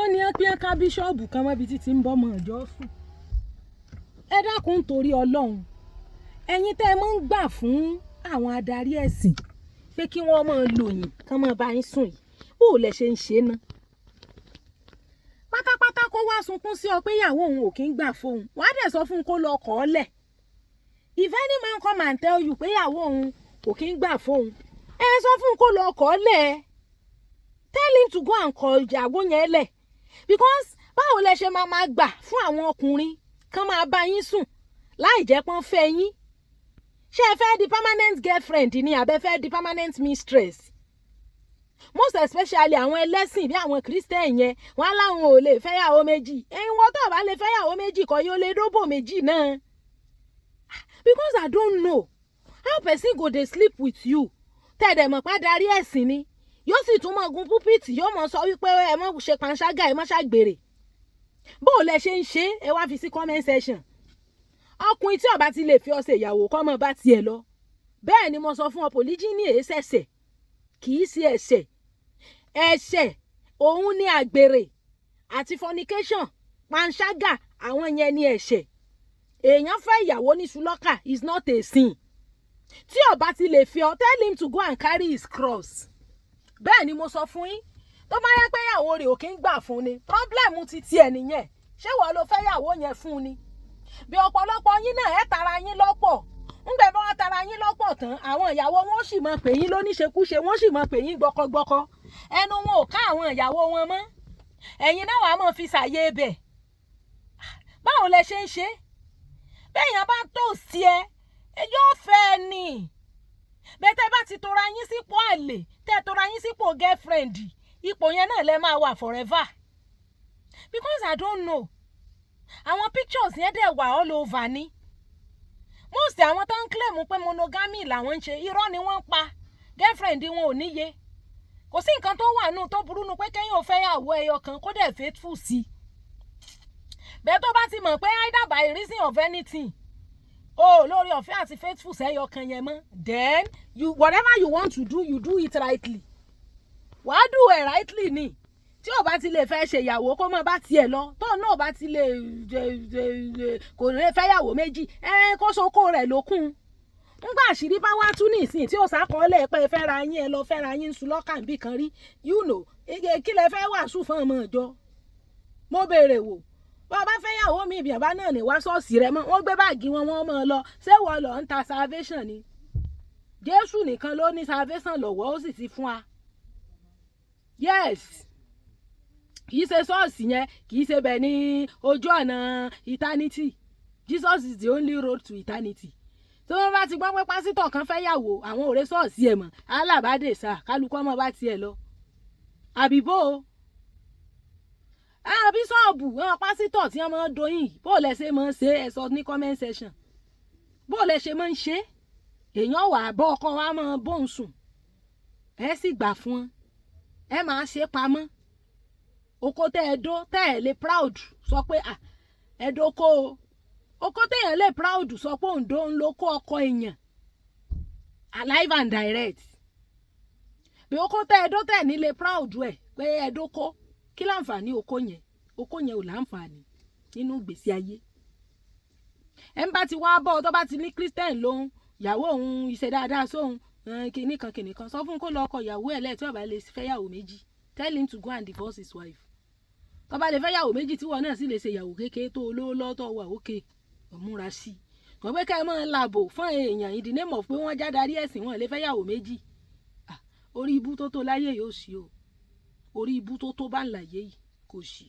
Wọ́n ní pé ká bíṣọ́ọ̀bù kan mọ́bi títí ń bọ́mọ ìjọ sùn. Ẹ dákun, torí Ọlọ́run, ẹ̀yin tẹ́ ẹ mọ́ ń gbà fún àwọn adarí ẹ̀sìn pé kí wọ́n máa lò yín, kán máa bá yín sùn yìí, bó o lẹ ṣe ń ṣe ná? Pátápátá, kó wá sunkún sí ọ pé ìyàwó òun ò kí ń gbà fóun, wàá dẹ̀ sọ fún un kó lọ kọ̀ ọ́ lẹ̀. If any man come and tell you pé ìyàwó òun kò kí ń gbà fóun, ẹ sọ fún un kó lọ kọ̀ ọ́ lẹ̀. Tell him to go and kọ ìyàwó yẹn lẹ̀, because báwo lẹ ṣe máa máa gbà fún àwọn ọkùnrin kán máa bá yín sùn láì jẹ́ pọ́n fẹ́ yín? Ṣé ẹ fẹ́ di permanent girlfriend ni, àbẹ fẹ́ di permanent mistress? Most especially àwọn ẹlẹ́sìn bí àwọn Christian yẹn, wọ́n á láwọn ò lè fẹ́yàwó méjì. Ẹ̀yin wọ́n tó bá lè fẹ́yàwó méjì kọ́, yóò lè dóbò méjì náà, because I don't know how person go dey sleep with you, tẹ̀dẹ̀ mọ̀ pé adarí ẹ̀sìn ni, yóò sì tún mọ̀ gun pulpit, yóò mọ̀ sọ wípé ẹ mọ̀ ṣe panṣágà, ẹ mọ̀ ṣàgbèrè. Bó o lẹ ṣe ń ṣe? Ẹ wá fi sí comment section. Ọkùnrin tí ó bá ti lè fi ọ ṣe ìyàwó, kọ́ mọ́ bá tiẹ̀ lọ. Bẹ́ẹ̀ ni mo sọ fún ọ. Polygyny èé ṣẹ̀ṣẹ̀, kì í ṣe ẹ̀ṣẹ̀. Ẹ̀ṣẹ̀ òun ni àgbèrè àti fornication, panṣágà, àwọn yẹn ni ẹ̀ṣẹ̀. Èèyàn fẹ́ ìyàwó ní ṣùlọ́kà is not a sin. Tí ó bá ti lè fi ọ, tell him to go and carry his cross. Bẹ́ẹ̀ ni mo sọ fún yín. Tó bá yẹ pé ìyàwó rẹ̀ ò kí ń gbà fún ni, problem ti tiẹ̀ nìyẹn. Ṣé wọ́n ló fẹ́ ìyàwó yẹn fún ni? Bí ọ̀pọ̀lọpọ̀ yín náà, ẹ̀ tara yín lọ́pọ̀ ńgbẹ́ bá wọn tara yín lọ́pọ̀ tán, àwọn ìyàwó wọn sì mọ̀ pé yín lóníṣekúṣe, wọ́n sì mọ̀ pé yín gbọkọgbọkọ. Ẹnu wọn ò ká àwọn ìyàwó wọn mọ́, ẹ̀yin náà wàá mọ̀ fi ṣàyè ibẹ̀. Báwo lẹ ṣe ń ṣe? Bẹ́ẹ̀yàn bá tó sí ẹ, yóò fẹ́ ẹ nì. Bẹ́ẹ̀ tẹ́ bá ti tora yín sípò àlè, tẹ́ tora yín sípò girlfriend, ipò yẹn náà lẹ máa wà forever, because I don't know. Àwọn pictures yẹn dẹ̀ wà all over ni. Most àwọn tó ń claim pé monogamy làwọn ń ṣe, irọ́ ni wọ́n ń pa. Girlfriend wọn ò níye. Kò sí nǹkan tó wà nù tó burú nu pé kéèyàn ò fẹ́ yàwó ẹyọ kan, kó dẹ̀ faithful sí i. Bẹ́ẹ̀ tó bá ti mọ̀ pé either by reason of anything o lórí ọ̀fẹ́ àti faithful sẹ́yọ kan yẹn mọ́, then you, whatever you want to do, you do it rightly. Wàá do it rightly ni. Tí ò bá ti lè fẹ́ ṣe ìyàwó, kó mọ̀ bá tiẹ̀ lọ. Tóun náà bá ti lè kò lè fẹ́yàwó méjì, ẹ kó soko rẹ̀ lókun. Ńgbà àṣírí bá wá tú nísìn, tí ò sákọọ́lẹ̀ pé ẹ fẹ́ra yín, ẹ lọ fẹ́ra yín ṣùlọ́kà níbì kan rí, kí lẹ fẹ́ wàásù fún ọmọ ìjọ? Mo béèrè wò. Bá a bá fẹ́yàwó mi, ìbíyànbá náà ní wá ṣọ́ọ̀ṣì rẹ mọ́, wọ́n gbé báàgì wọn, wọ́n mọ́ ọ lọ. Ṣé wọ́n lọ ń ta salvation ni? Jésù nìkan ló ní salvation lọ́wọ́, ó sì ti fún wa. Yes, kì í ṣe ṣọ́ọ̀ṣì yẹn, kì í ṣe bẹ́ẹ̀ ní ojú ọ̀nà eternity. Jesus is the only road to eternity. Tí wọ́n bá ti gbọ́ pé pásítọ̀ kan fẹ́ yàwó, àwọn òré ṣọ́ọ̀ṣì ẹ̀ mọ̀ alábàádé sá, kálukú ọmọ bá tiẹ̀ lọ. Àbíbó àwọn bíṣọ̀bù, àwọn pásítọ̀ tí wọ́n máa ń doyìn, bó lẹ ṣe máa ń ṣe? Ẹ sọ ní comment section, bó lẹ ṣe máa ń ṣe? Èèyàn wà bọ́ ọkọ wa máa bóun sùn, ẹ sì gbà fún wọn, ẹ máa ṣe pamọ́. Oko tẹ́ ẹ dó, tẹ́ ẹ lè proud sọ pé ẹ dóko o. Oko téèyàn lè proud sọ pé òǹdó ń lo kó ọkọ èèyàn alive and direct. Bí oko tẹ́ ẹ dó, tẹ́ ẹ nílé proud ẹ pé ẹ dóko, kí láǹfààní oko yẹn? Oko yẹn ò láǹfààní nínú ìgbésí ayé. Ẹ ń bá ti wá bọ́, tó bá ti ní Christian lòun, ìyàwó òun ìṣe dáadáa sóhun, kìnnì kan kìnnì kan, sọ fún kó lọ ọkọ ìyàwó ẹ̀ lẹ́ẹ̀. Tí ó bá lè fẹ́ yàwó méjì, tell him to go and divorce his wife. Tó bá lè fẹ́ yàwó méjì, tí wọn náà sì lè ṣe ìyàwó kékeré tó olówó lọ́tọ̀ wà ókè, múra sí i. Kò pé ká ẹ máa làbò fún èèyàn in the name of pé wọ́n já darí ẹ̀sìn, wọn lè fẹ́ yàwó méjì. Orí ibú tó tó láyé yóò sí o. Orí ibú tó tó bá ń láyé yìí kò sí.